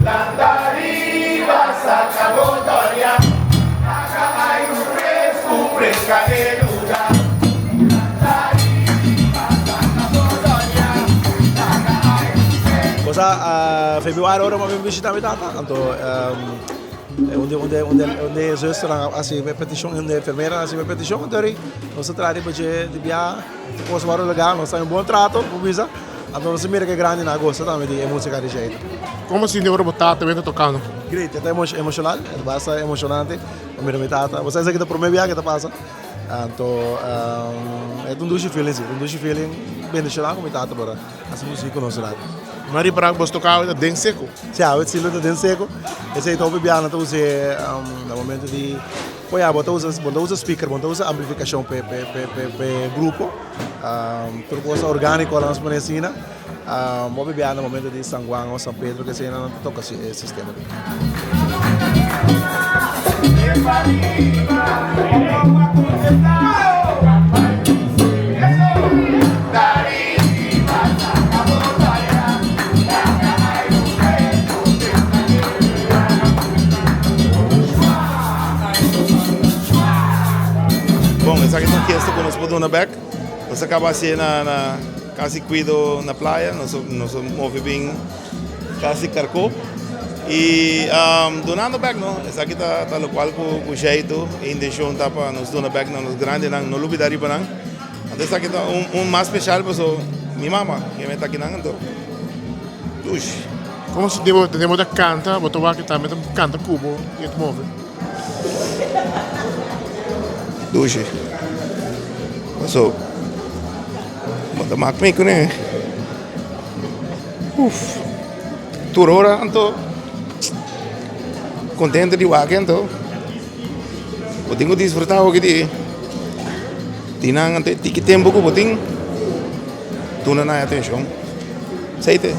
Cosa februari ora mi a bin bishita mi tata anto un di un di un di e zusternan a hasi mi peticion un di e enfermeranan a hasi mi peticion anto nos a traha riba dje di bia cos wòrdu legal nos ta un bon trato por bisa. Anto nos a mira ke grandinan a gosta tambe di e músika di Sheito. Komo sinti ora bo tata benta tokando? Great, e ta emoshonal, e ta basta emoshonante pa mira mi tata. Bo sa esaki ta prome biaha ke ta pasa. Anto e ta un dushi feeling si, un dushi feeling bendishona ku mi tata por a hasi musik ku nos rato. Mi a ripara ku boso toka awe ta den seku. Si, awe si lo ta den seku. Esei ta hopi biaha nan ta us'é na momento di, bo ya bo ta usa, bo no ta usa speaker, bo no ta usa amplifikashon p'e p'e grupo. Tur cosa orgánico lanos pone asina. Bo bibia na momento di San Juan o San Pedro que asina nan ta toca e sistema di. Bon, esaki ta un fiesta ku nos por duna bek. Nos a kaba hasié na na Kas di Kuido na playa, nos nos a move bin Kas di Karkó i dunando bek no, esaki ta ta lokual ku ku Jaitu e intenshon ta pa nos duna bek na nos grandinan, no lubida riba nan. Anto esaki ta un un mas speshal paso mi mama keme ta akinan anto dushi. Komo sinti bo tende bo ta kanta, bo ta wak e tambe ta kanta ku bo i e ta move? Dushi. Paso bo ta mak mi kuné. Uf. Tur ora anto kontento di wak anto. Bo tin ku disfrutá hopi di di nan anto e tiki tempu ku bo tin duna nan e atenshon. Seite.